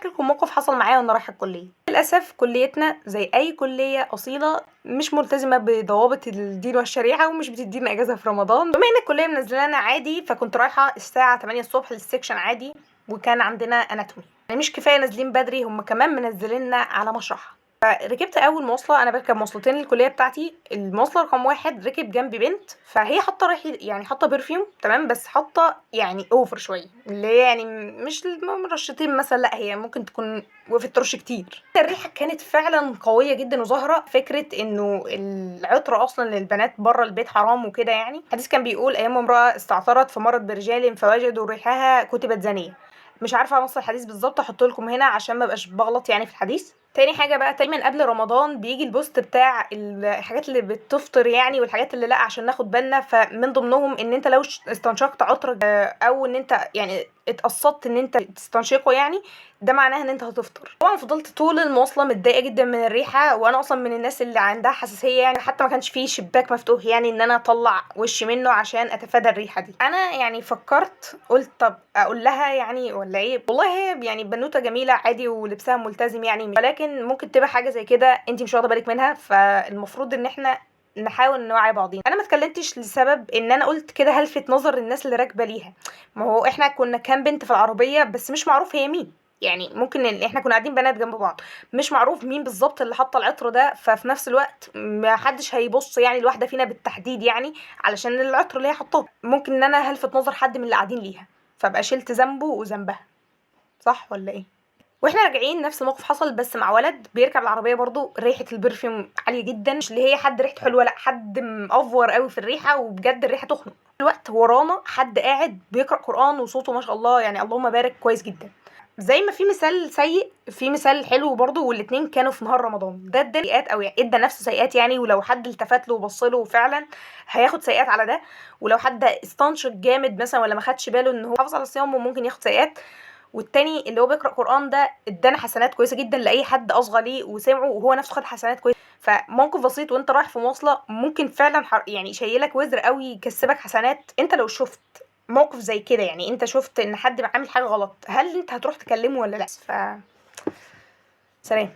احكي لكم موقف حصل معايا وانا رايحة الكلية. للاسف كليتنا زي اي كليه اصيلة مش ملتزمة بضوابط الدين والشريعة، ومش بتدينا اجازه في رمضان. بما ان الكلية منزلانا عادي، فكنت رايحة الساعة 8 الصبح لل section عادي، وكان عندنا anatomy. يعني مش كفاية نازلين بدري، هم كمان منزليننا على مشرحه. فركبت اول مواصله، انا بركب مواصلتين للكليه بتاعتي. المواصلة رقم 1 ركب جنبي بنت، فهي حاطه ريحه، يعني حاطه perfume تمام، بس حاطه يعني over شوية، اللي هي يعني مش رشتين مثلا، لا هي ممكن تكون وقفت ترش كتير. الريحة كانت فعلا قوية جدا وظاهره. فكرة انه العطر اصلا للبنات بره البيت حرام وكده، يعني الحديث كان بيقول ايام امراة استعطرت فمرت برجال فوجدوا ريحها كتبت زانية. مش عارفه نص الحديث بالظبط، احط لكم هنا عشان ما ابقاش بغلط يعني في الحديث. تاني حاجة بقى، دايما قبل رمضان بيجي ال post بتاع الحاجات اللي بتفطر يعني والحاجات اللي لا، عشان ناخد بالنا. فمن ضمنهم ان انت لو استنشقت عطر، او ان انت يعني اتقصدت ان انت تستنشقه، يعني ده معناه ان انت هتفطر. طبعا فضلت طول المواصلة متضايقة جدا من الريحة، وانا اصلا من الناس اللي عندها حساسية، يعني حتى ما كانش فيه شباك مفتوح يعني ان انا اطلع وشي منه عشان اتفادى الريحة دي. انا يعني فكرت قلت طب اقول لها يعني ولا ايه، والله هي يعني بنوته جميلة عادي ولبسها ملتزم يعني، ولكن ممكن تبقى حاجة زي كده انت مش واخده بالك منها، فالمفروض ان احنا نحاول نوعي بعضينا. انا ما اتكلمتش لسبب ان انا قلت كده هلفت نظر الناس اللي راكبه ليها. ما هو احنا كنا كام بنت في العربية، بس مش معروف هي مين، يعني ممكن ان احنا كنا قاعدين بنات جنب بعض، مش معروف مين بالظبط اللي حاطه العطر ده، ففي نفس الوقت ما حدش هيبص يعني الواحدة فينا بالتحديد يعني علشان العطر اللي هي حطاه. ممكن ان انا هلفت نظر حد من اللي قاعدين ليها، فابقى شلت ذنبه وذنبها، صح ولا ايه؟ واحنا راجعين نفس الموقف حصل، بس مع ولد بيركب العربية برضو، ريحه ال perfume عالية جدا، مش اللي هي حد ريحته حلوة، لا حد مأفور قوي في الريحة، وبجد الريحة تخنق. الوقت ورانا حد قاعد بيقرا قران وصوته ما شاء الله يعني اللهم بارك كويس جدا. زي ما في مثال سيء في مثال حلو برضو، والاتنين كانوا في نهار رمضان. ده ادى سيئات او يعني ادى نفسه سيئات يعني، ولو حد التفت له وبص له فعلا هياخد سيئات على ده، ولو حد استنشق جامد مثلا ولا ما خدش باله ان هو حافظ على صيامه ممكن ياخد سيئات. والتاني اللي هو بيقرا قران ده ادانا حسنات كويسة جدا لاي حد اصغى ليه وسمعه، وهو نفسه خد حسنات كويسة. فموقف بسيط وانت رايح في مواصلة ممكن فعلا يعني يشيلك وزر قوي، يكسبك حسنات. انت لو شفت موقف زي كده، يعني انت شفت ان حد عامل حاجة غلط، هل انت هتروح تكلمه ولا لا؟ سلام.